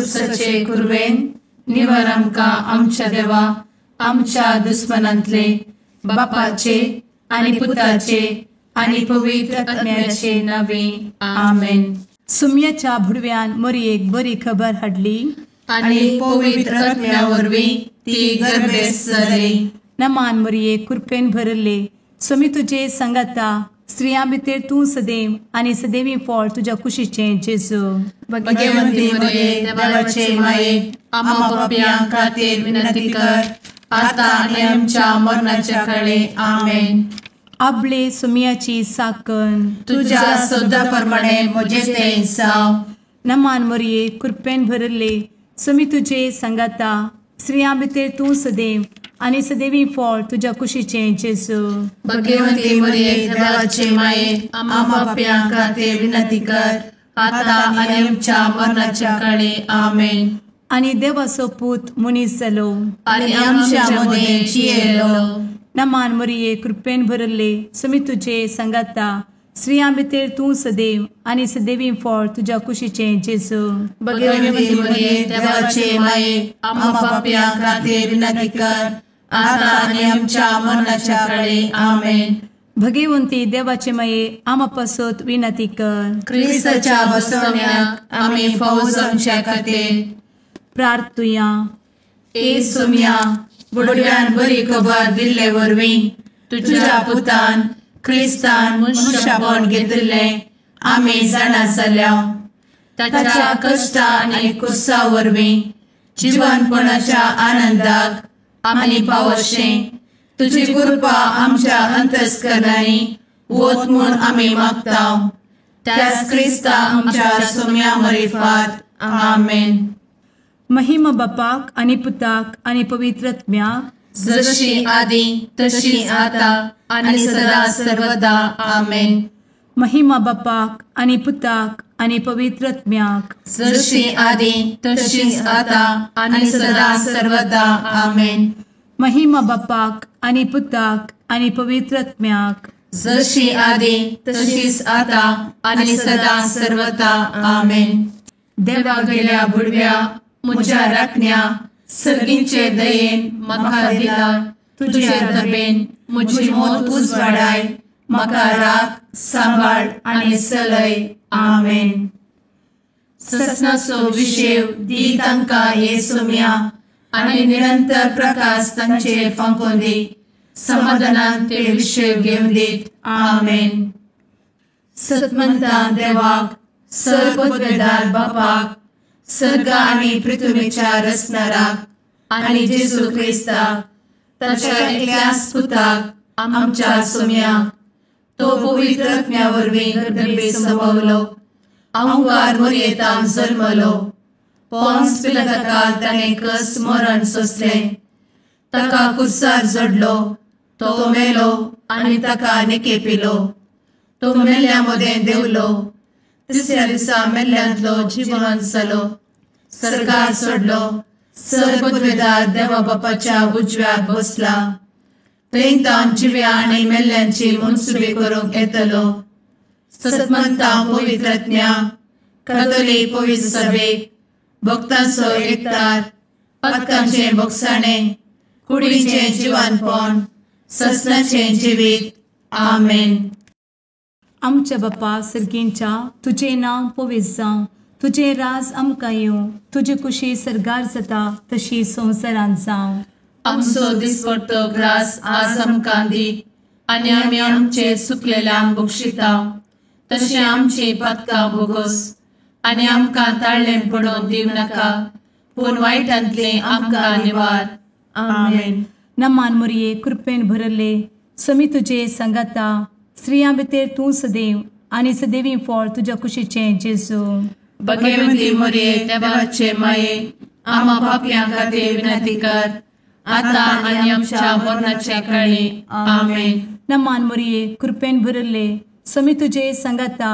कुर्साचे कुरवेन निवार आमकां आमच्या देवा आमच्या दुस्मनांतले बापाचे आनी पुताचे आनी पवित्र आत्म्याचे नावे आमेन. सुम्याच्या भुडव्यान मोरयेक बरी खबर हाडली आनी पवित्र आत्म्या वरवीं ती गर्भेस्त जाली. नमान मोरये, कृपेन भरले, स्वामी तुजे संगाता, स्त्रियां भितर तूं सदैव आनी सदैवी फळ तुज्या कुशीचें जेजू. भगवंती मोरये, देवाचे माये, आम्हा पाप्यां खातीर विनंती कर आता आनी आमच्या मरणाच्या काळे. आमेन. आपले सुमियाची साकन तुझ्या शब्दा प्रमाणे म्हजें तें जावं. नमान मोरये, कृपेन भरले, स्वामी तुजे संगाता, स्त्रियां भितर तूं सदैव आनी सदैवी फळ तुज्या कुशीचें जेजू. भगवंती मोरये, देवाचे माये, आम्हा पाप्यां खातीर विनंती कर आता आनी आमच्या मरणाच्या काळे. आमेन. आनी देवाचो पूत मनीस जालो आनी आमच्या मदें जियेलो. नमान मोरये, कृपेन भरले, स्वामी तुजे संगाता, स्त्रियां भितर तूं सदैव आनी सदैवी फळ तुज्या कुशीचें जेजू. भगवंती मोरये, देवाचे माये, आम्हा पाप्यां खातीर विनंती कर आता आनी आमच्या मरणाच्या काळे. आमेन. भगवंती देवाचे माये, आम्हा पासत विनंती कर. क्रिस्ताच्या बसवण्याक आमी फावो जावच्या खातीर प्रार्थुया. ए सोम्या, बुडव्यान बरी खबर दिल्ले वरवीं तुझ्या पुतान क्रिस्तान मनुष्यपण घेतिल्लें आमी जाणा जाल्या. ताच्या कश्टा आनी कुर्सा वरवीं जिवनपणाच्या आनंदाक आमी पावशें तुजी कृपा आमच्या अंतस्करणांनी वत म्हूण आमी मागता. त्याच क्रिस्ता आमच्या सोम्या मरिफात. आमेन. महिमा बापाक आनी पुताक आनी पवित्र आत्म्याक, जशी आदी तशी आता आनी सदा सर्वदा. आमेन. महिमा बापाक आनी पुताक आनी पवित्र आत्म्याक, जशी आदी तशीच आता आनी सदा सर्वदा. आमेन. महिमा बापाक आनी पुताक आनी पवित्र आत्म्याक, जशी आदी तशीच आता आनी सदा सर्वदा. आमेन. देवा गेल्या बुडव्या म्हज्या राखण्या सर्गींचे दयेन म्हाका दिला तुजे दबेन म्हजी मोत उजवाडाय म्हाका राख सांबाळ आनी चलय. आमेन. ससनाचो विशेव दी तांकां हे सोम्या आनी निरंतर प्रकाश तांचेर फांकोवन दी. समाधानान ते विशेव घेवन दीत. आमेन. सतमंता देवाक, सर्वपदवेदार बापाक, सर्ग आनी पृथ्वीच्या रचणाराक आनी जेजू क्रिस्ताक ताच्या एकल्याच पुताक आमच्या सोम्याक, तो पवित्र आत्म्या वरवीं गर्भे संभवलो, अंगार मोरयेतान जल्मलो, पोन्स पिलाताकाल ताणें कस मरण सोंसलें, ताका कुर्सार जडलो, तो मेलो आनी ताका निकेपिलो, तो मेल्ल्या मदें देंवलो, तिसऱ्या दिसा मेल्ल्यांतलो जिवन जालो, सर्गार सोडलो, सर्वपदवेदार देवा बापाच्या उजव्याक बसला, थंय तावन जिव्या आनी मेल्ल्यांची मनसुबी करूंक येतलो. सतमंता पवित्र आत्म्या, कातोलीक पवित्र सभेक, भक्तांचो एकतार, पातकांचें भोगसाणें, कुडीचें जिवानपण, ससनाचें जिवीत. आमेन. आमच्या बापा सर्गींच्या, तुजें नांव पवित्र जावं, तुजें राज आमकां येवं, तुजी कुशी सर्गार जाता तशी संवसारांत जावं. आमचो दिसपडतो ग्रास आज आमकां दी आनी आमी आमचे चुकलेल्यांक बक्षिता तशें आमची पातकां भोगोस आनी आमकां ताळ्ळें पडोवन दिवं नाका, पूण वायटांतलें आमकां निवार. आमेन. नमान मोरये, कृपेन भरले, स्वामी तुजे संगाता, स्त्रियां भितर तूं सदैव आनी सदैवी फळ तुज्या कुशीचें जेजू. भगवंती मोरये, देवाचे माये, आम्हा पापयां खातीर विनंती कर आता आनी आमच्या मरणाच्या काळी. आमेन. नमान मोरये, कृपेन भरले, स्वामी तुजे संगाता,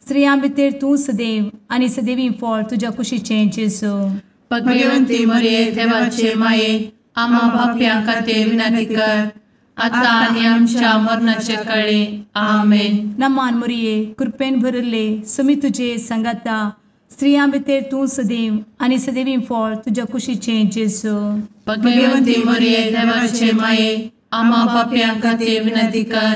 स्त्रियां भितर तूं सदैव आनी सदैवी फळ तुज्या कुशीचें जेजू. भगवंती मोरये, देवाचे माये, आम्हा पापयां खातीर विनंती कर आता आनी आमच्या मरणाच्या काळी. आमेन. नमान मोरये, कृपेन भरले, स्वामी तुजे संगाता, स्त्रियां भितर तूं सदैव आनी सदैवी फळ तुज्या कुशीचें जेजू. भगवंती मरिये देवाचे माये, आम्हा पापयां खातीर विनंती कर,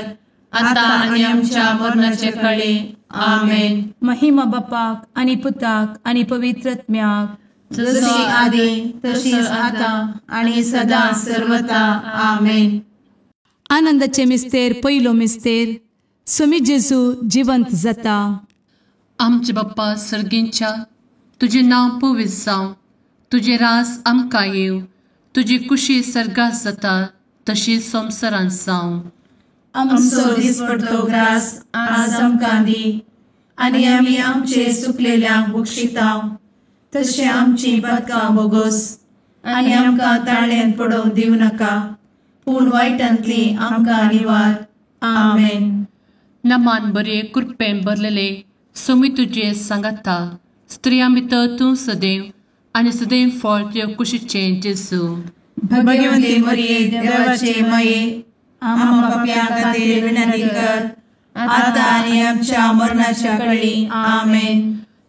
आतां आनी आमच्या मरणाचे कळे. आमेन. महिमा बापाक आनी पुताक आनी पवित्र आत्म्याक, जशी आदी तशीच आतां आनी सदां सर्वता. आमेन. आनंदाचे मिस्तेर पयलो मिस्तेर, स्वामी जेजू जिवंत जाता. आमचे बाप्पा सर्गींच्या, तुजें नांव पवित्र जावं, तुजें रास आमकां येवं, तुजी कुशी सर्गात जाता तशी संवसारांत जावं. आमचो दिसपडतो ग्रास आज आमकां दी, आनी आमी आमचे चुकलेल्यांक बक्षिता तशें आमची पदकां बोगोस, आनी आमकां ताळ्यान पडोवन दिवं नाका, पूण वायटांतली आमकां निवार. आमेन. नमान बरे कृपेन भरलेले स्वामी तुजे सांगाता, स्त्रियां भितर तूं सदैव आनी सदैव फळ तुजे कुशीचें जेजू. भगवंती मरिये देवाचे माये, आम्हा पापयां खातीर विनंती कर, आतां आनी आमच्या मरणाच्या कळी. आमेन.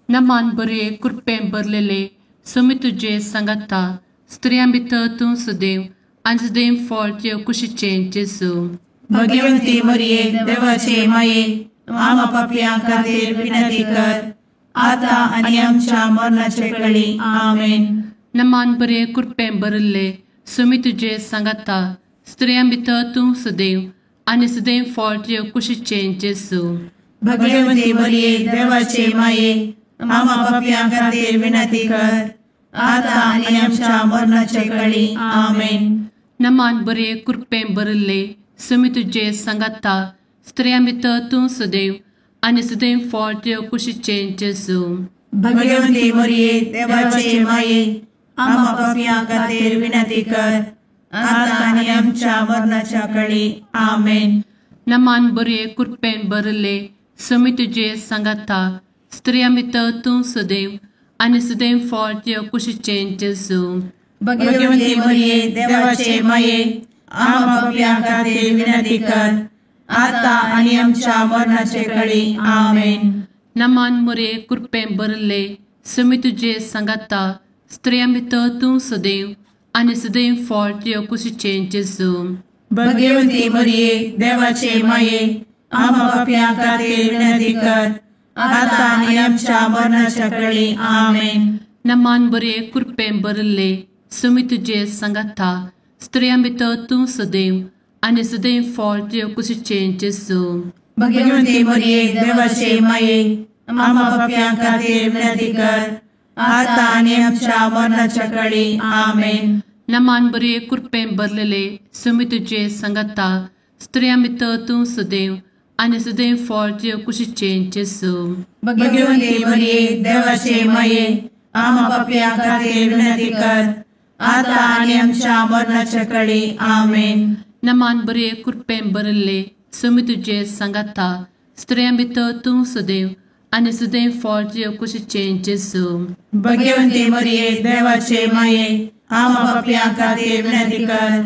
नमान बरे कृपेन भरलेले स्वामी तुजे सांगाता, स्त्रियां भितर तूं सदैव आनी सदैव फळ तुजे कुशीचें जेजू. भगवंती मरिये देवाचे माये, आम्हा पापयां खातीर विनंती कर, आतां आनी आमच्या मरणाचे कळी. आमेन. नमान बरे कृपेन भरिल्ले स्वामी तुजे सांगाता, स्त्रियां भितर तूं सदैव आनी सदैव फळ तुजे कुशीचें जेजू. भगवंती मरिये देवाचे माये, आम्हा पापयां खातीर विनंती कर, आतां आनी आमच्या मरणाचे कळी. आमेन. नमान बरे कृपेन भरिल्ले स्वामी तुजे सांगाता, स्त्रियां भितर तूं सदैव आनी सदैव फळ तुजे कुशीचें जेजू. भगवंती मरिये देवाचे माये, आम्हा पापयां खातीर विनंती कर, आतां आनी आमच्या मरणाच्या कळी. आमेन. नमान बरे कृपेन भरिल्ले स्वामी तुजे सांगाता, स्त्रियां भितर तूं सदैव आनी सदैव फळ तुजे कुशीचें जेजू. भगवंती मरिये देवाचे माये, आम्हा पापयां खातीर विनंती कर, आतां आनी आमच्या मरणाचे कळी. आमेन. नमान मरिये कृपेन भरिल्ले स्वामी तुजे सांगाता, स्त्रियां भितर तूं सदैव आनी सदैव फळ तुजे कुशीचें जेजू. भगवंती मरिये देवाचे माये, आम्हा पापयां खातीर विनंती कर, आतां आनी आमच्या मरणाच्या कळी. आमेन. नमान बरे कृपेन भरिल्ले स्वामी तुजे सांगाता, स्त्रियां भितर तूं सदैव आनी सदैव फळ तुजे कुशीचें जेजू. भगवंती मरिये देवाचे माये, आम्हा पापयां खातीर विनंती कर, आतां आनी आमच्या मरणाच्या कळी. आमेन. नमान बरे कृपेन भरलेले स्वामी तुजे सांगाता, स्त्रियां भितर तूं सदैव आनी सदैव फळ तुजे कुशीचें जेजू. भगवंती मरिये देवाचे माये, आम्हा पापयां खातीर विनंती कर, आतां आनी आमच्या मरणाच्या कळी. आमेन. नमान बरे कृपेन भरिल्ले स्वामी तुजे सांगाता, स्त्रियां भितर तूं सदैव आनी सदैव फळ तुजे कुशीचें जेजू. भगवंती मरिये देवाचे माये, आम्हा पापयां खातीर विनंती कर,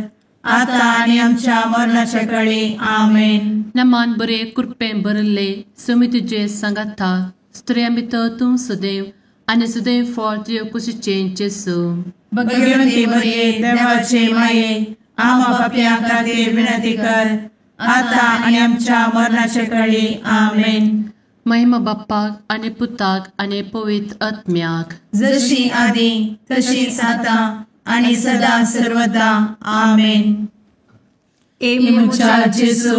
आतां आनी आमच्या मरणाच्या कळी. आमेन. नमान बरे कृपेन भरिल्ले स्वामी तुजे सांगाता, स्त्रियां भितर तूं सदैव आनी सदैव फळ तुजे कुशीचें जेजू. भगवंती मरिये देवाचे माये, आम्हा पापयां खातीर विनंती कर, आतां आनी आमच्या मरणाच्या कळी. आमेन. महिमा बाप्पाक आनी पुताक आनी पवित्र आत्म्याक, जशी आदी तशीच आतां आनी सदां सर्वदा. आमेन. ए म्हज्या जेजू,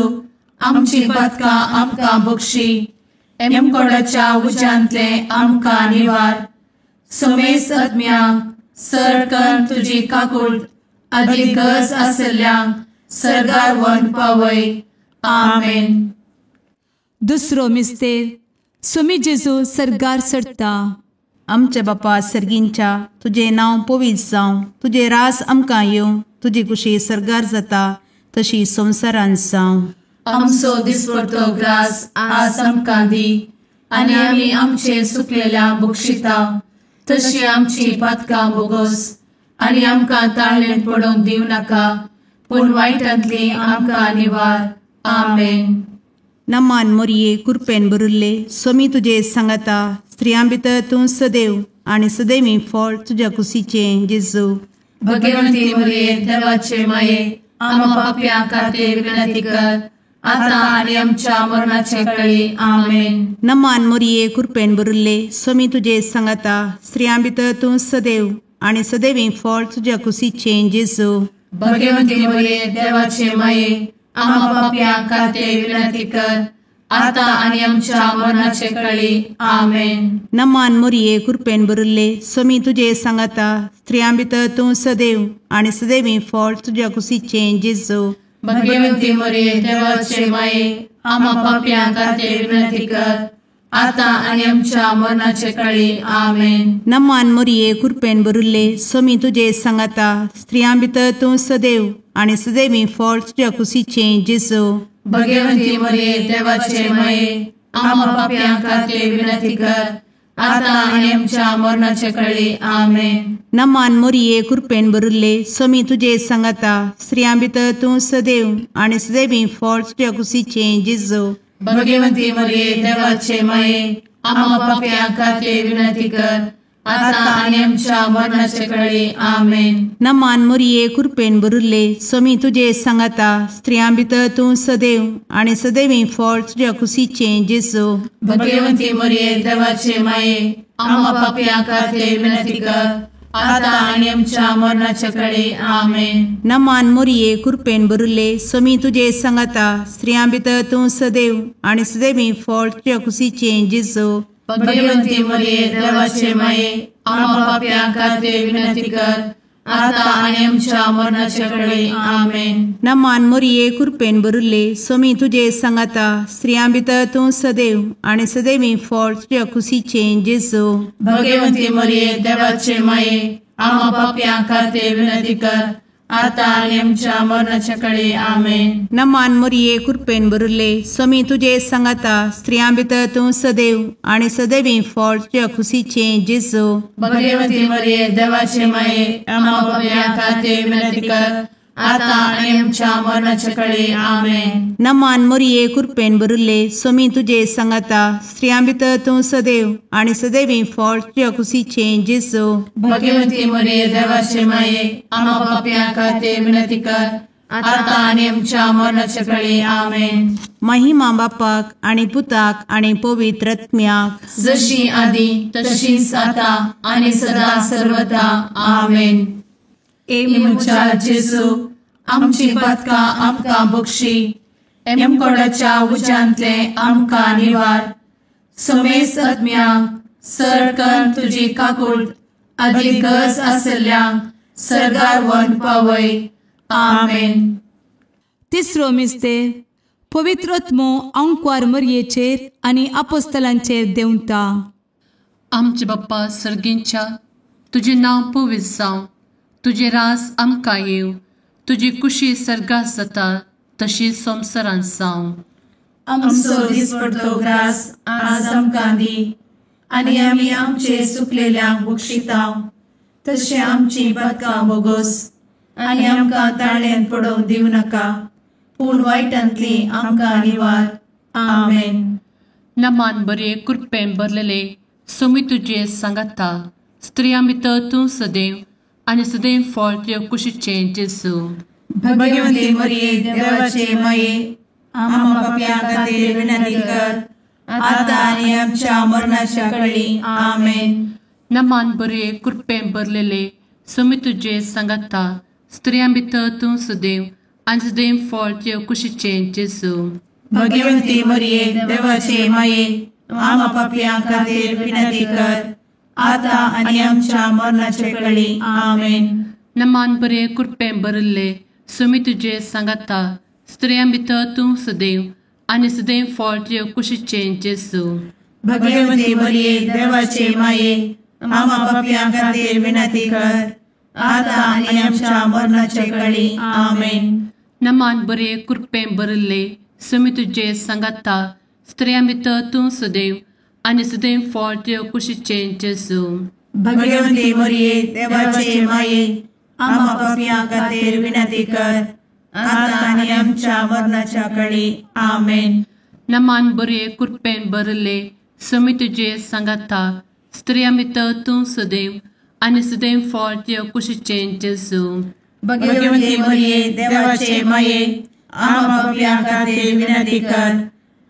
आमची पदकां आमकां बक्षी, एमकोडाच्या उज्यांतले आमकां निवार, समेस्त आत्म्यांक सरकन तुजी काकूट आदी गरज आसल्ल्यांक सर्गार व्हरून पावय. आमेन. दुसरो मिस्तेर, स्वामी जेजू सर्गार चडटा. आमच्या बापा सर्गींच्या, तुजें नांव पवित्र जावं, तुजें रास आमकां येवं, तुजी कुशी सर्गार जाता तशी संवसारांत जावं. आमचो दिसपडतो ग्रास आज आमकां दी, आनी आमी आमचे चुकलेल्यांक बक्षिता तशी आमची पातकां बोगोस, आनी आमकां ताळ्ळेन पडोवंक दिवं नाका, पूण वायटांतली आमकां निवार. आमेन. नमान मोरये कुरपेन भरिल्ले सोमी तुजे सांगाता स्त्रियां भितर तूं सदैव आनी सदैवी फळ तुज्या कुशीचें जेजू. भगवंती मोरये देवाचे माये आम्हा पाप्यां खातीर विनंती कर आता आनी आमच्या मरणाचे कळी. आमेन. नमान मोरये कुरपेन भरिल्ले सोमी तुजे सांगाता स्त्रियां भितर तूं सदैव आनी सदैवी फळ तुज्या कुशीचें जेजू. भगवंती मोरये देवाचे माये आम्हा पाप्यां खातीर विनंती कर आता आनी आमच्या मरणाचे कळी. आमेन. नमान मोरये कुरपेन भरिल्ले सोमी तुजे सांगाता स्त्रियां भितर तूं सदैव आनी सदैवी फळ तुज्या कुशीचें जेजू. भगवंती मोरये देवाचे माये आम्हा पाप्यां खातीर विनंती कर आता आनी आमच्या मरणाचे कळी. आमेन. नमान मोरये कुरपेन भरिल्ले सोमी तुजे सांगाता स्त्रियां भितर तूं सदैव आनी सदैवी फळ तुज्या कुशीचें जेजू. भगवंती मोरये देवाचे माये आम्हा पाप्यां खातीर विनंती कर आता आनी आमच्या मरणाचे कळी. आमेन. नमान मोरये कुरपेन भरिल्ले सोमी तुजे सांगाता स्त्रियां भितर तूं सदैव आनी सदैवी फळ तुज्या कुशीचें जेजू. भगवंती मोरये देवाचे माये आम्हा पाप्यां खातीर विनंती कर आता आनी आमच्या मरणाचे कळी. आमेन. नमान मोरये कुरपेन भरिल्ले सोमी तुजे सांगाता स्त्रियां भितर तूं सदैव आनी सदैवी फळ तुज्या कुशीचें जेजू. भगवंती मोरये देवाचे माये आम्हा पाप्यां खातीर विनंती कर आता आनी आमच्या मरणाचे कळी. आमेन. नमान मोरये कुरपेन भरिल्ले सोमी तुजे सांगाता स्त्रियां भितर तूं सदैव आनी सदैवी फळ तुज्या कुशीचें जेजू. भगवंती मोरये देवाचे माये आम्हा पाप्यां खातीर विनंती कर आता आनी आमच्या मरणाचे कळी. आमेन. नमान मोरये कुरपेन भरिल्ले सोमी तुजे सांगाता स्त्रियां भितर तूं सदैव आनी सदैवी फळ तुज्या कुशीचें जेजू. भगवंती मोरये देवाचे माये आम्हा पाप्यां खातीर विनंती कर आता आनी आमच्या मरणाचे कळी. आमेन. नमान मोरये कुरपेन भरिल्ले सोमी तुजे सांगाता स्त्रियां भितर तूं सदैव आनी सदैवी फळ तुज्या कुशीचें जेजू. भगवंती मोरये देवाचे माये आम्हा पाप्यां खातीर विनंती कर आता आनी आमच्या मरणाचे कळी. आमेन. नमान मोरये कुरपेन भरिल्ले सोमी तुजे सांगाता स्त्रियां भितर तूं सदैव आनी सदैवी फळ तुज्या कुशीचें जेजू. भगवंती मोरये देवाचे माये आम्हा पाप्यां खातीर विनंती कर आता आनी आमच्या मरणाचे कळी. आमेन. महिमा बापाक आनी पुताक आनी पवित्र आत्म्याक, जशी आदी तशीच आता आनी सदा सर्वदा. आमेन. ए म्हज्या जेजू आमची पातकां आमकां बक्षी, एमकोडाच्या उज्यांतले आमकां निवार, समेस्त आत्म्यांक सरकन तुजी काकूट आदी गरज आसल्ल्यांक सरगार वन पावय. आमेन. तिसरो मिस्तेर पवित्र आत्मो आंकवार मरयेचेर आनी आपोस्तलांचेर देंवता. आमचे बाप्पा सर्गींच्या तुजें नांव पवित्र जावं, तुजें राज आमकां येवं, तुजी कुशी सर्गात जाता तशी संवसारांत जावं. आमचो दिसपडतो ग्रास आज आमकां दी आनी आमी आमचे चुकलेल्यांक बक्षितांव तशें आमची पातकां बोगोस आनी आमकां ताळ्यांत पडोवंक दिवं नाका, पूण वायटांतली आमकां निवार. आमेन. नमान बरे कृपेन भरलेले सोमी तुजे सांगाता स्त्रियां भितर तूं सदैव आनी सदैव फळ तुज्या कुशीचें जेजू. भगवंती मरिये देवाचे माये आम्हा पाप्यां खातीर विनंती कर आता आनी आमच्या मरणाच्या कळी. आमेन. नमान बरे कृपेन भरलेले सोमी तुजे सांगाता स्त्रियां भितर तूं सदैव आनी सदैव फळ तुज्या कुशीचें जेजू. भगवंती मरिये देवाचे माये आम्हा पाप्यां खातीर विनंती कर आता आनी आमच्या मरणाचे कळी. आमेन. नमान बरे कृपेन भरिल्ले सोमी तुजे सांगाता स्त्रियां भितर तूं सदैव आनी सदैव फळ तुज्या कुशीचें जेजू. भगवंती मरिये देवाचे माये आम्हा पाप्यां खातीर विनंती कर आता आनी आमच्या मरणाचे कळी. आमेन. नमान बरे कृपेन भरिल्ले सोमी तुजे सांगाता स्त्रियां भितर तूं सदैव आनी सदैव फळ तुज्या कुशीचें जेजू. भगवंती मरिये देवाचे माये आम्हा पाप्यां खातीर विनंती कर आता आनी आमच्या मरणाच्या कळी. आमेन. नमान बरे कृपेन भरले समी तुजे सांगाता स्त्रियां भितर तूं सदैव आनी सदैव फळ तुज्या कुशीचें जेजू. भगवती मरिये देवाचे माये आम्हा पाप्यां खातीर विनंती कर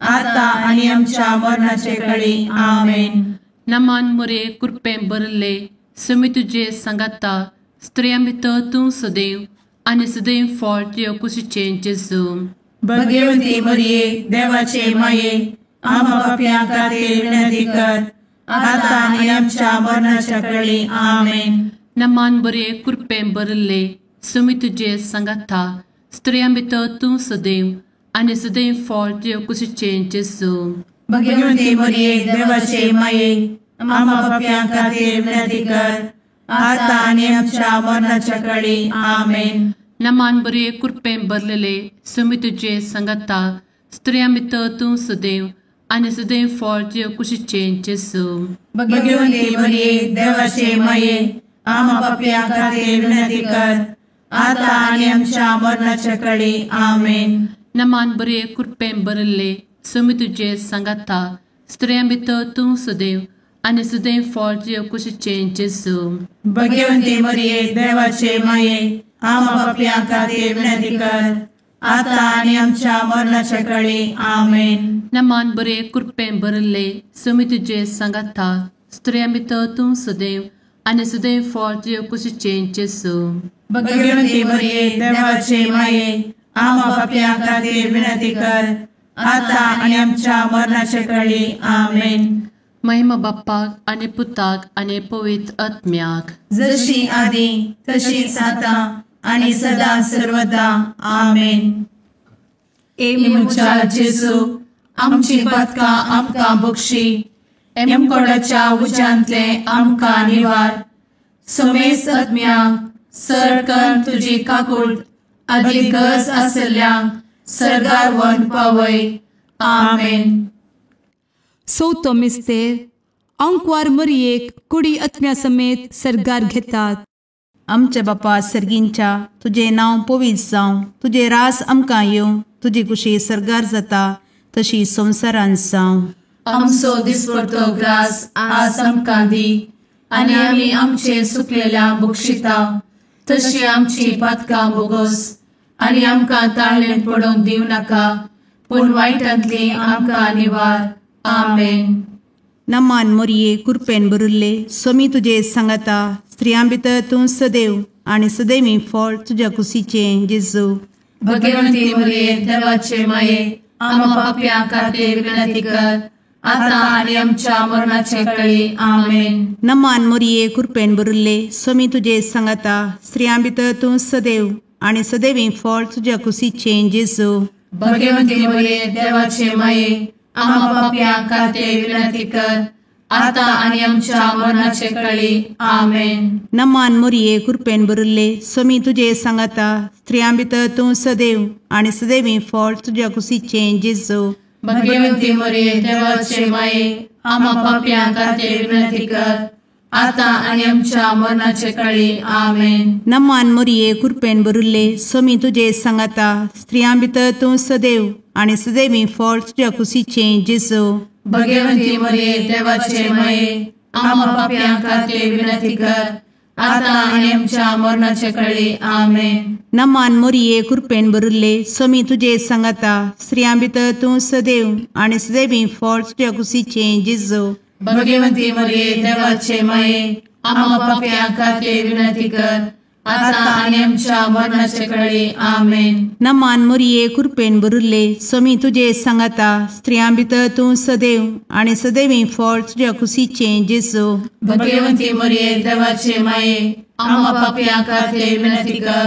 आता आनी आमच्या मरणाचे कळी. आमेन. नमान मरिये कृपेन भरले समी तुजे सांगाता स्त्रियां भितर तूं सदैव आनी सदैव फळ तुज्या कुशीचें जेजू. भगवती मरिये देवाचे माये आम्हा पाप्यां खातीर विनंती कर आता आनी आमच्या मरणाच्या कळी. आमेन. नमान बरे कृपेन भरले समी तुजे सांगाता स्त्रियां भितर तूं सदैव आनी सदैव फळ तुज्या कुशीचें जेजू. भगवती मरिये देवाचे माये आम्हा पाप्यां खातीर विनंती कर आता आनी आमच्या मरणाच्या कळी. आमेन. नमान बरे कृपेन भरलेले समी तुजे सांगाता स्त्रियां भितर तूं सदैव आनी सदैव फळ तुज्या कुशीचें जेजू. भगवती मरिये देवाचे माये आम्हा पाप्यां खातीर विनंती कर आता आनी आमच्या मरणाच्या कळी. आमेन. नमान बरे कृपेन भरले समी तुजे सांगाता स्त्रियां भितर तूं सदैव आनी सदैव फळ तुज्या कुशीचें जेजू. भगवती मरिये देवाचे माये आम्हा पाप्यां खातीर विनंती कर आता आनी आमच्या मरणाच्या कळी. आमेन. नमान बरे कृपेन भरले समी तुजे सांगाता स्त्रियां भितर तूं सदैव आनी सदैव फळ तुज्या कुशीचें जेजू. भगवती मरिये देवाचे माये आम्हा पाप्यां खातीर विनंती कर आता आनी आमच्या मरणाच्या कळी. आमेन. महिमा बाप्पाक आनी पुताक आनी पवित्र आत्म्याक, जशी आदी तशीच आता आनी सदा सर्वदा. आमेन. ए म्हज्या जेजू आमची पातकां आमकां बक्षी, एमकोडाच्या उज्यांतले आमकां निवार, समेस्त आत्म्यांक सरकन तुजी काकूट आदी गरज आसल्ल्यांक सर्गार व्हरून पावय. आमेन. चवथो मिस्तेर आंकवार मरियेक कुडी आत्म्या समेत सर्गार घेतात. आमच्या बापा सर्गींच्या तुजें नांव पवित्र जावं, तुजें राज आमकां येवं, तुजी कुशी सर्गार जाता तशी संवसारांत जावं. आमचो दिसपडतो ग्रास आज आमकां दी आनी आमी आमचे सुकलेल्या बक्षिता तशी आमची पातकां बोगस आनी आमकां ताळेन पडोवंक दिवं नाका, पूण वायटांतली आमकां निवार. आमेन. नमान मरिये कृपेन भरिल्ले स्वामी तुजे सांगाता स्त्रियां भितर तूं सदैव आनी सदैवी फळ तुज्या कुशीचें जेजू. भगवंती मरिये देवाचे माये आम्हा पाप्यां खातीर विनंती कर आता आनी आमच्या मरणाचे कळी. आमेन. नमान मरिये कृपेन भरिल्ले स्वामी तुजे सांगाता स्त्रियां भितर तूं सदैव आनी सदैवी फळ तुज्या कुशीचें जेजू. भगवंती मरिये देवाचे माये आम्हा पाप्यां खातीर विनंती कर आता आनी आमच्या मरणाचे कळी. आमेन. नमान मरिये कृपेन भरिल्ले स्वामी तुजे सांगाता स्त्रियां भितर तूं सदैव आनी सदैवी फळ तुज्या कुशीचें जेजू. भगवंती मरिये देवाचे माये आम्हा पाप्यां खातीर विनंती कर आता आनी आमच्या मरणाचे कळी. आमेन. नमान मरिये कृपेन भरिल्ले स्वामी तुजे सांगाता स्त्रियां भितर तूं सदैव आनी सदैवी फळ तुज्या कुशीचें जेजू. भगवंती मरिये देवाचे माये आम्हा पाप्यां खातीर विनंती कर आता आनी आमच्या मरणाचे कळी. आमेन. नमान मरिये कृपेन भरिल्ले स्वामी तुजे सांगाता स्त्रियां भितर तूं सदैव आनी सदैवी फळ तुज्या कुशीचें जेजू. भगवंती मरिये देवाचे माये आम्हा पाप्यां खातीर विनंती कर आता आनी आमच्या मरणाचे कळी. आमेन. नमान मरिये कृपेन भरिल्ले स्वामी तुजे सांगाता स्त्रियां भितर तूं सदैव आनी सदैवी फळ तुज्या कुशीचें जेजू. भगवंती मरिये देवाचे माये आम्हा पाप्यां खातीर विनंती कर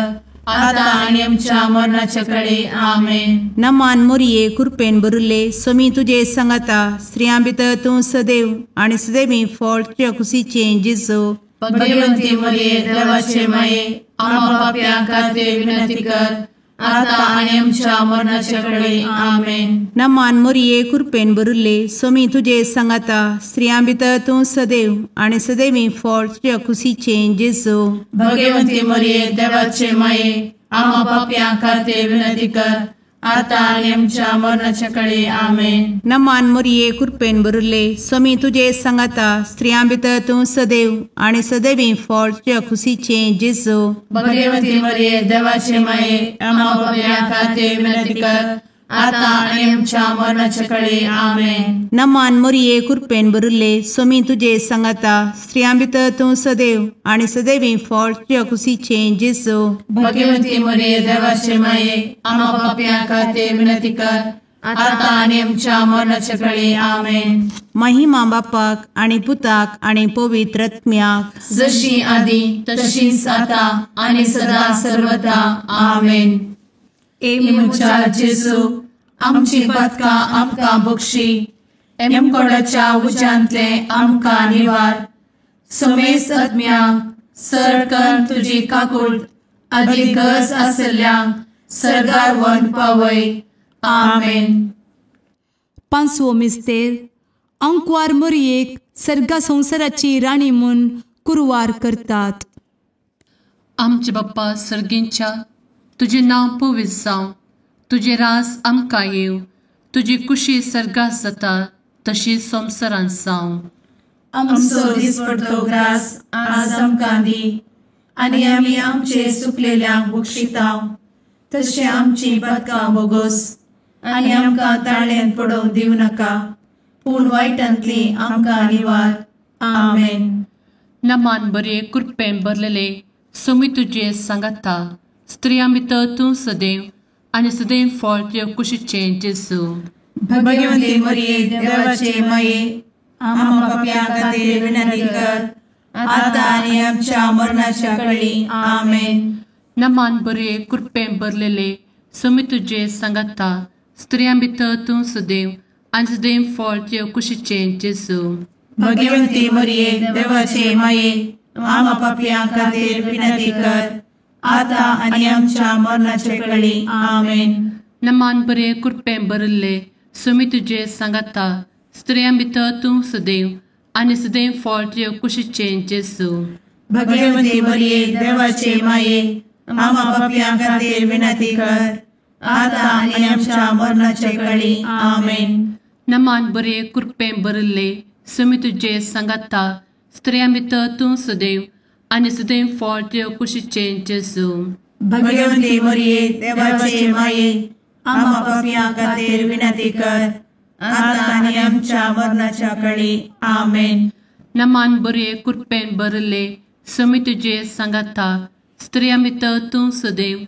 आता आनी आमच्या मरणाचे कळी. आमेन. नमान मरिये कृपेन भरिल्ले स्वामी तुजे सांगाता स्त्रियां भितर तूं सदैव आनी सदैवी फळ तुज्या कुशीचें जेजू. भगवंती मरिये देवाचे माये आम्हा पाप्यां खातीर विनंती कर आता आनी आमच्या मरणाचे कळी. आमेन. नमान मरिये कृपेन भरिल्ले स्वामी तुजे सांगाता स्त्रियां भितर तूं सदैव आनी सदैवी फळ तुज्या कुशीचें जेजू. भगवंती मरिये देवाचे माये आम्हा पाप्यां खातीर विनंती कर आतां आनी आमच्या मरणाच्या कळे. आमेन. नमान मोरये कृपेन भरिल्ले, स्वामी तुजे सांगाता, स्त्रियां भितर तूं सदैव आनी सदैवी फळ तुज्या खुशीचें जेजू. भगवती मरिये देवाचे माये, आम्हा पाप्यां खातीर विनंती कर, आतां आनी आमच्या मरणाच्या कळे. आमेन. नमान मोरये कृपेन भरिल्ले, स्वामी तुजे सांगाता, स्त्रियां भितर तूं सदैव आनी सदैवी फळ तुज्या खुशीचें जेजू. भगवती मरिये देवाचे माये, आम्हा पाप्यां खातीर विनंती कर, आतां आनी आमच्या मरणाच्या कळे. आमेन. महिमा बापाक आनी पुताक आनी पवित्र आत्म्याक, जशी आदी तशीच आतां आनी सदा सर्वदा. आमेन. ए म्हज्या जेजू, आमची पातकां आमकां बक्षी, एमकोडाच्या उज्यांतले आमकां निवार, समेस्त आत्म्यांक सरकन तुजी काकूट आदी गरज आशिल्ल्यांक सरगार वन पावय. आमेन. पांचवो मिस्तेर आंकवार मोरयेक सर्गा संवसाराची राणी म्हूण कुरवार करतात. आमचे बाप्पा सर्गींच्या, तुजें नांव पवित्र जावं, तुजें रास आमकां येवं, तुजी कुशी सर्गात जाता तशी संवसारांत जावं. आमचो दिसपडतो ग्रास आज आमकां दी, आनी आमी आमचे सुकलेल्यांक बक्षितांव, तशें आमची पातकां बोगोस, आनी आमकां ताळ्यांत पडोवंक दिवं नाका, पूण वायटांतली आमकां निवार. आमेन. नमान बरे कृपेन भरलेले, स्वामी तुजे सांगाता, स्त्रियां भितर तूं सदैव आनी सदैव फळ तुज्या कुशीचें जेजू. भगवती मरिये देवाचे माये, आम्हा पाप्यां खातीर विनंती कर, आतां आनी आमच्या मरणाच्या कळी. आमेन. नमान बरे कृपेन भरलेले, स्वामी तुजे सांगाता, स्त्रियां भितर तूं सदैव आनी सदैव फळ तुज्या कुशीचें जेजू. भगवती मरिये देवाचे माये, आम्हा पाप्यां खातीर विनंती कर, आतां आनी आमच्या मरणाच्या कळी. आमेन. नमान बरे कृपेन भरिल्ले, स्वामी तुजे सांगाता, स्त्रियां भितर तूं सदैव आनी सदैव फळ तुज्या कुशीचें जेजू. भगवती मरिये देवाचे माये, आम्हा पाप्यां खातीर विनंती कर, आतां आनी आमच्या मरणाच्या कळी. आमेन. नमान बरे कृपेन भरिल्ले, स्वामी तुजे सांगाता, स्त्रियां भितर तूं सदैव आनी सदैव फळ तुज्या कुशीचें जेजू. भगवती मरिये देवाचे माये, आम्हा पाप्यां खातीर विनंती कर, आतां आनी आमच्या मरणाच्या कळी. आमेन. नमान बरे कृपेन भरिल्ले, स्वामी तुजे सांगाता, स्त्रियां भितर तूं सदैव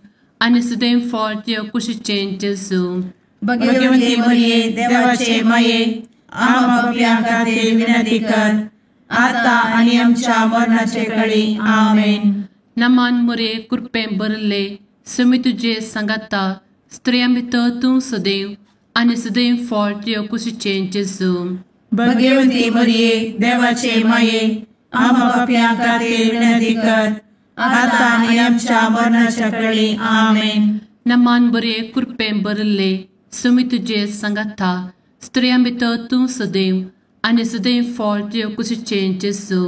आनी सदैव फळ तुज्या कुशीचें जेजू. भगवती मरिये देवाचे माये, आम्हा पाप्यां खातीर विनंती कर, आतां आनी आमच्या मरणाचे कळी. आमेन. नमान मोरे कृपेन भरिल्ले, स्वामी तुजे सांगाता, स्त्रियां भितर तूं सदैव आनी सदैव फळ तुज्या कुशीचें जेजू. भगवती मरिये देवाचे माये, आम्हा पाप्यां खातीर विनंती कर, आतां आनी आमच्या मरणाच्या कळी. आमेन. नमान बरे कृपेन भरिल्ले, स्वामी तुजे सांगाता, स्त्रियां भितर तूं सदैव आनी सदैव फळ तुज्या कुशीचें जेजू.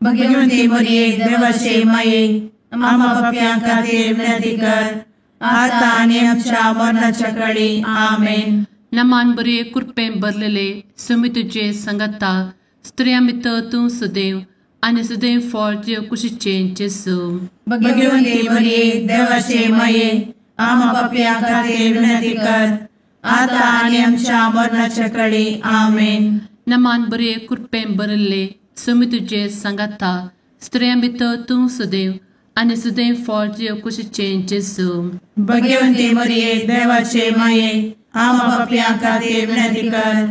भगवती मरिये देवाचे माये, आम्हा पाप्यां खातीर विनंती कर, आतां आनी आमच्या मरणाच्या कळी. आमेन. नमान बरे कृपेन भरलेले, स्वामी तुजे सांगाता, स्त्रियां भितर तूं सदैव आनी सदैव फळ तुज्या कुशीचें जेजू. भगवती मरिये देवाचे माये, आम्हा पाप्यां खातीर विनंती कर, आतां आनी आमच्या मरणाच्या कळी. आमेन. नमान बरे कृपेन भरिल्ले, स्वामी तुजे सांगाता, स्त्रियां भितर तूं सदैव आनी सदैव फळ तुज्या कुशीचें जेजू. भगवती मरिये देवाचे माये, आम्हा पाप्यां खातीर विनंती कर,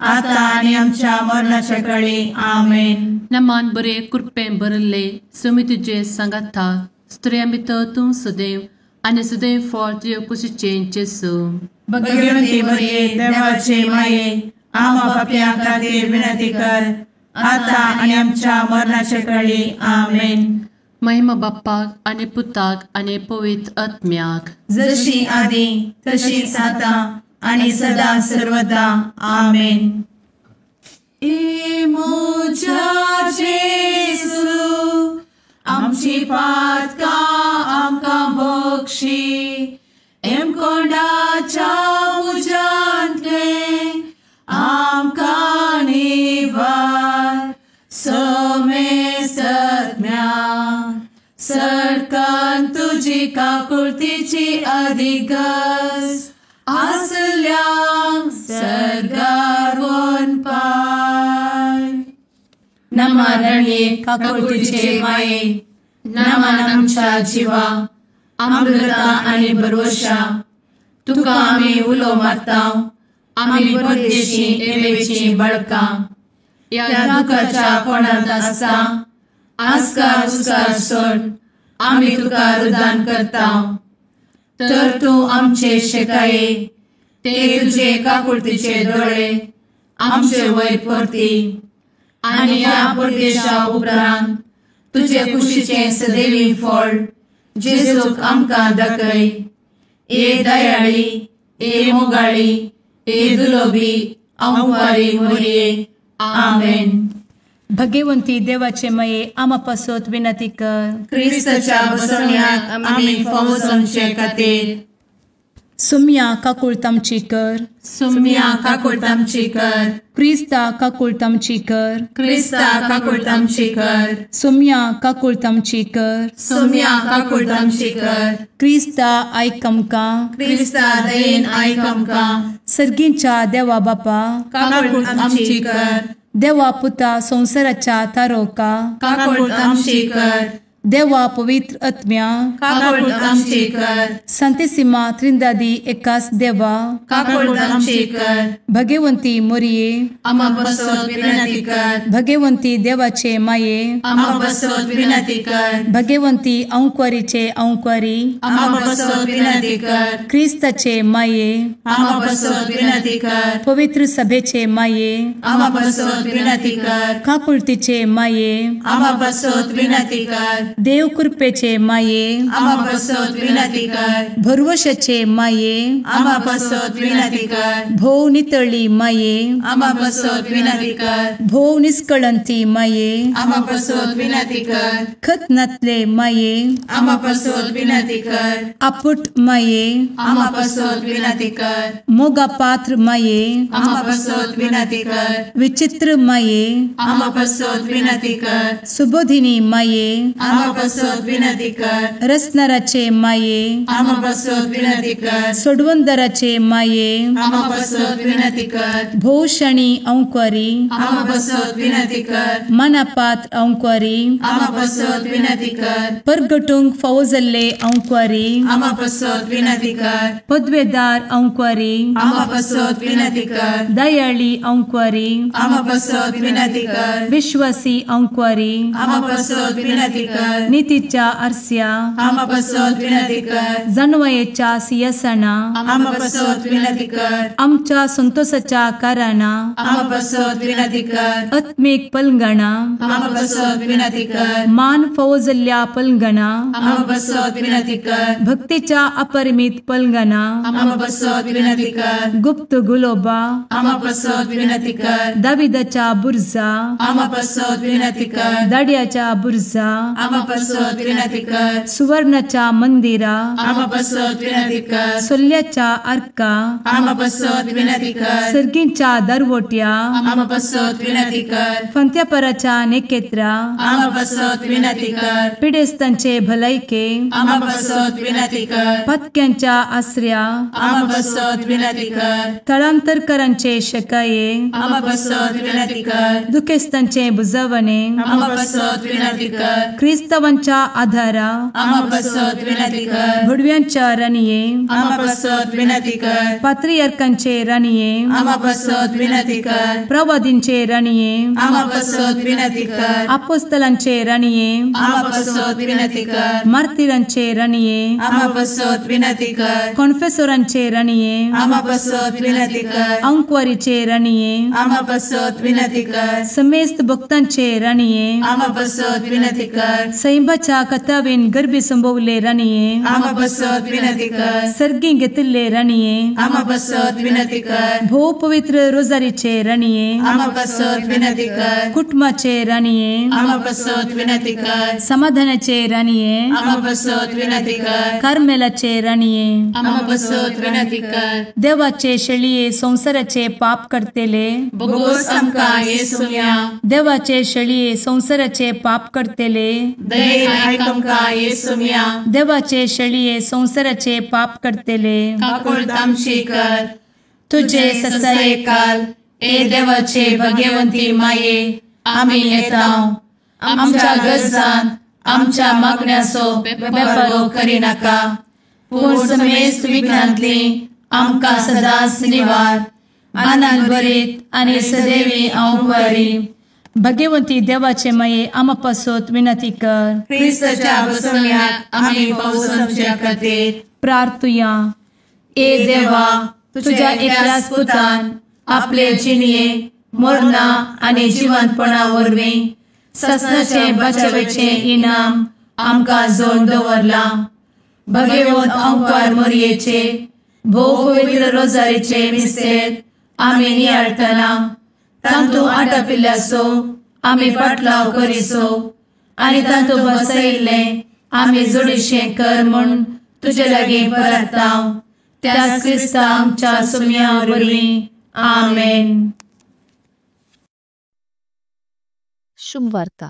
आतां आनी आमच्या मरणाच्या कळी. आमेन. नमान बरे कृपेन भरिल्ले, स्वामी तुजे सांगाता, स्त्रियां भितर तूं सदैव आनी सदैव फळ तुज्या कुशीचें जेजू. भगवती मरिये देवाचे माये, आम्हा पाप्यां खातीर विनंती कर, आतां आनी आमच्या मरणाच्या कळी. आमेन. महिमा बाप्पाक आनी पुताक आनी पवित्र आत्म्याक, जशी आदी तशीच आतां आनी सदा सर्वदा. आमेन. ए म्हज्या जेजू, आमची पातकां आमकां बक्षी, एमकोंडाच्या तुजी काकुळतीची अधिगस आसल्यांक सर्गार वनपाय. नमा रणये काकुळतीचे माये, नमन आमच्या जिवा, अमृता आनी भरवशा, तुका आमी उलो मारता, आमी परदेशी एवेची बळकां, ह्या दुखाच्या कोणांत आसता आस्कार उस्कार सोड आमी तुका रुदान करता. तर तूं आमचे शेकाये ते तुजे काकुळतीचे दोळे आमचे वयर परती आनी ह्या परदेशा उपरांत तुजे कुशीचें सदैवी फळ जेजूक आमकां दाखय. ए दयाळी, ए मोगाळी, ए दुलोबी आंवारी मोरये. आमेन. भगवंती देवाचे मये आमा पासत विनंती कर. क्रिस्ताच्या बसवण्याक आमी फावो जावचे खातीर. सुम्या काकुळतामची कर. सुम्या काकुळतामची कर. क्रिस्ता काकुळतामची कर. क्रिस्ता काकुळतामची कर. सुम्या काकुळतामची कर. सुम्या काकुळतामची कर. क्रिस्ता आयक आमकां. क्रिस्ता दयेन आयक आमकां. सर्गींच्या देवा बापा काकुळतामची कर. देवा पुता संवसाराच्या तारोका काकुळतामची कर. देवा पवित्र आत्म्या काकुळतामची कर. संतेसिमा त्रिंदादी एकास देवा काकुळतामची कर. भगवंती मोरये आमा पासत विनंती कर. भगवंती देवाचे माये आमा पासत विनंती कर. भगवंती अंकुरीचे अंकुरी आमा पासत विनंती कर. क्रिस्ताचे माये आमा पासत विनंती कर. पवित्र सभेचे माये आमा पासत विनंती कर. काकुळतीचे माये आमा पासत विनंती कर. देव कृपेचे माये आमा पासत विनंती कर. भरवशाचे माये आमा पासत विनंती कर. भोव नितळी माये आमा पासत विनंती कर. भोव निष्कळंती माये आमा पासत विनंती कर. खत नातले माये आमा पासत विनंती कर. आपुट माये आमा पासत विनंती कर. मोगा पात्र माये आमा पासत विनंती कर. विचित्र माये आमा पासत विनंती कर. सुबोधिनी माये आमा पासत विनंती कर. रसनाराचे माये आमा पासत विनंती कर. सोडवंदराचे माये आमा पासत विनंती कर. भोवशणी अंकुरी आमा पासत विनंती कर. मनापात्र अंकुरी आमा पासत विनंती कर. परगटूंक फावो जाल्ले अंकुरी आमा पासत विनंती कर. पदवेदार अंकुरी आमा पासत विनंती कर. दयाळी अंकुरी आमा पासत विनंती कर. विश्वासी अंकुरी आमा पासत विनंती कर. नितीच्या आरस्या आमा पासत विनंती कर. जानवयेच्या सिंहासना आमा पासत विनंती कर. आमच्या संतोषाच्या कारणा आमा पासत विनंती कर. आत्मीक पलंगणा आमा पासत विनंती कर. मान फावो जाल्ल्या पलंगणा आमा पासत विनंती कर. भक्तीच्या अपरिमित पलंगणा आमा पासत विनंती कर. गुप्त गुलोबा आमा पासत विनंती कर. दाविदाच्या बुर्जा आमा पासत विनंती कर. दाड्याच्या बुर्जा आमा पासत विनंती कर. सुवर्णाच्या मंदिरा आमा पासत विनंती कर. सोल्याच्या आर्का आमा पासत विनंती कर. सर्गींच्या दरवट्या आमा पासत विनंती कर. फंत्यापराच्या नेकेत्रा आमा पासत विनंती कर. पिडेस्तांचे भलायके आमा पासत विनंती कर. पत्क्यांच्या आसऱ्या आमा पासत विनंती कर. थळांतरकरांचे शकाये आमा पासत विनंती कर. दुखेस्तांचे बुजवणे आमा पासत विनंती कर. क्रिस्तावांच्या आधारा आमा पासत विनंती कर. भडव्यांच्या राणये आमा पासत विनंती कर. पात्रियार्कांचे राणये आमा पासत विनंती कर. प्रवादींचे राणये आमा पासत विनंती कर. आपोस्तलांचे राणये आमा पासत विनंती कर. मार्तिरांचे राणये आमा पासत विनंती कर. कॉन्फेसोरांचे राणये आमा पासत विनंती कर. अंकुवारीचे राणये आमा पासत विनंती कर. समेस्त भक्तांचे राणये आमा पासत विनंती कर. सैंबाच्या कथावेन गर्भी संभवले राणये आमा पासत विनंती कर. सर्गी घेतिल्ले राणये आमा पासत विनंती कर. भोव पवित्र रोजारीचे राणये आमा पासत विनंती कर. कुटुंबाचे राणये आमा पासत विनंती कर. समाधानाचे राणये आमा पासत विनंती कर. कार्मेलाचे राणये आमा पासत विनंती कर. देवाचे शेळये संवसाराचे पाप करतेले बोगोस आमकां येसुया. देवाचे शेळये संवसाराचे पाप करतेले दयेन आयक आमकां येसुम्या. देवाचे शेळये संवसाराचे पाप करतले काकुळट आमची कर. तुजे ससायेकाल ए देवाचे भगवंती माये आमी येता. आमच्या गरजांत आमच्या मागण्याचो बेपर्वो करिनाका, पूण समेस्त विघ्नांतली आमकां सदांच निवार. आनंद भरीत आनी सदैवी हांव बरी. भगवंती देवाचे माये आमा पासत विनंती कर. क्रिस्ताच्या बसवण्याक आमी पावसांचे खातीर प्रार्थुया. ए देवा, तुझ्या एकल्याच पुतान आपले जिणये मरणा आनी जिवंतपणा वरवीं ससनाचे बचावेचे इनाम आमकां जोड दवरलां. भगवंत अंकार मोरयेचे भोव पवित्र रोजारीचे मिस्तेर आमी नियाळटना तांतू आटापिल्ल्याचो आमी पाटलाव करिसो आनी तांतू बसयिल्लें आमी जोडीशें कर म्हूण तुजे लागीं परता. त्याच क्रिस्ता आमच्या सुम्या वरवीं. आमेन. शुभवार्ता.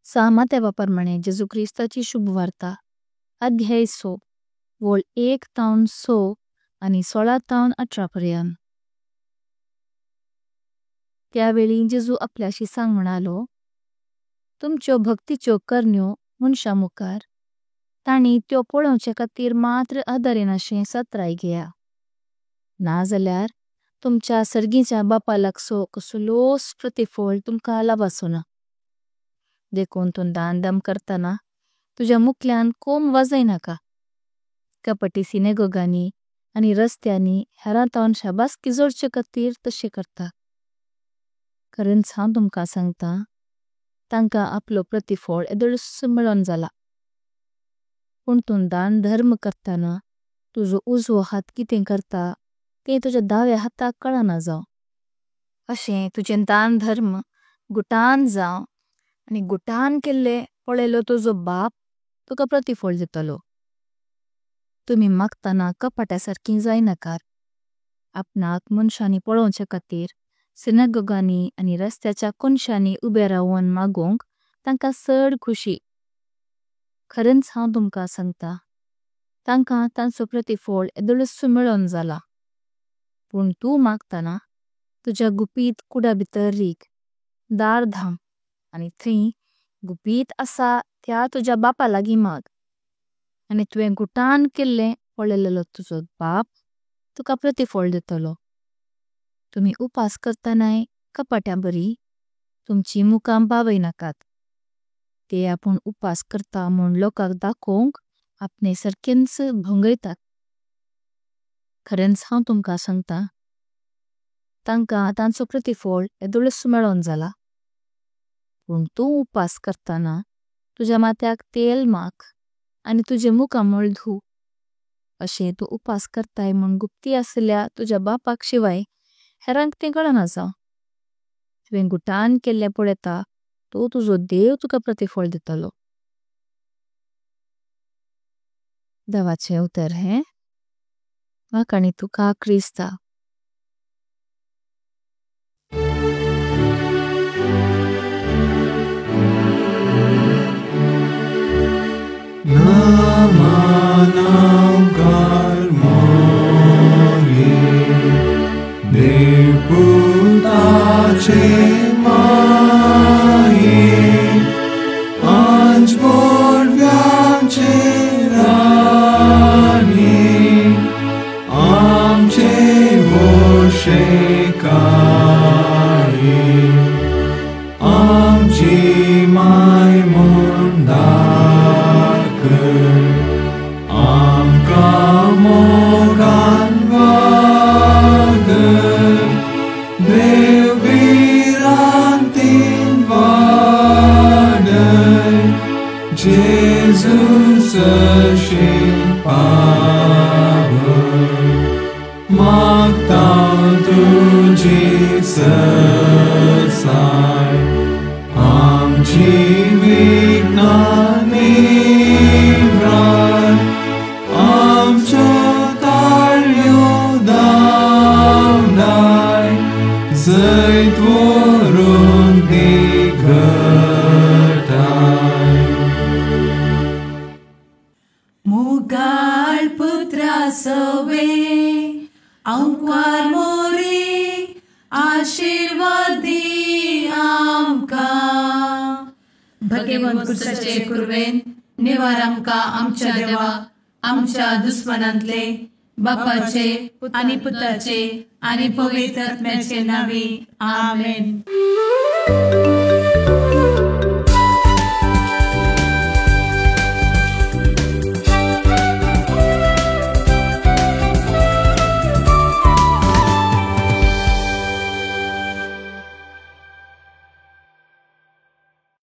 सामात्या प्रमाणे जेजू क्रिस्ताची शुभवार्ता अध्याय 6 वळ 1 तावन 6 आणि 16 तावन 18 पर्यंत. त्यावेळी जेजू आपल्याशी सांग म्हणालो, तुमच्यो भक्तिच्यो करण्यो मनशा मुखार ताणी त्यो पळोवचे खातीर मात्र आदारिनाशें सत्राय घेया, ना जाल्यार तुमच्या सर्गीच्या बापा लागसो कसलोस प्रतिफळ तुमकां लाभाचो ना. देखून तूं दान दम करताना तुज्या मुखल्यान कोम वाजायनाका, कपटी सिनेगोगांनी आनी रस्त्यांनी हेरां तावन शाबासकी जोडचे खातीर तशें करता. खरेंच हांव तुमकां सांगता, तांकां आपलो प्रतिफळ एदोळूस मेळोन जाला. पण तूं दान धर्म करताना तुजो उजवो हात कितें करता तें तुज्या दाव्या हाताक कळना जाव, अशें तुजें दान धर्म गुटान जाव आनी गुटान केल्ले पळयलो तुजो बाप तुका प्रतिफळ दितलो. तुमी मागताना कपाट्या सारकी जायनाकार, आपणाक मनशांनी पळोवचे खातीर सिनेगोगांनी आनी रस्त्याच्या कोनशांनी उबे रावून मागूंक तांकां चड खुशी. खरेंच हांव तुमकां सांगता, तांकां तांचो प्रतिफळ एदोळूस मेळोन जाला. पण तूं मागताना तुज्या गुपीत कुडा भितर रीग, दार धाम आनी थंय गुपीत असा त्या तुज्या बापा लागीं माग, आनी तुवें गुटान केल्ले पळयलेलो तुजो बाप तुका प्रतिफळ दितलो. तुमी उपास करतानाय कपाट्यां बरी तुमची मुखां बावयनाकात, ते आपूण उपास करता म्हूण लोकांक दाखोवंक आपणे सारकेंच भोंगयतात. खरेंच हांव तुमकां सांगता, तांकां तांचो प्रतिफळ एदोळूस मेळोन जाला. पण तूं उपास करताना तुज्या माथ्याक तेल माख आनी तुजे मुखामळ धू, अशें तूं उपास करताय म्हूण गुप्ती आसल्या तुज्या बापाक शिवाय हेरांक तें कळना जाव. तुवें गुटान केल्ले पळयता तो तुजो देव तुका प्रतिफळ दितलो. देवाचें उतर हें वाखाणी तुका क्रिस्ता. Zait vorun di gătai. मुगाळ पुत्रा सवे आंकवार मोरी आशिर्वादी आमकां. भगवंत कुर्साचे कुर्वेन निवार आमकां आमच्या देवा आमच्या दुस्मनांतले बापाचे आनी पुताचे आनी पवित्र आत्म्याचे नांवी आमेन.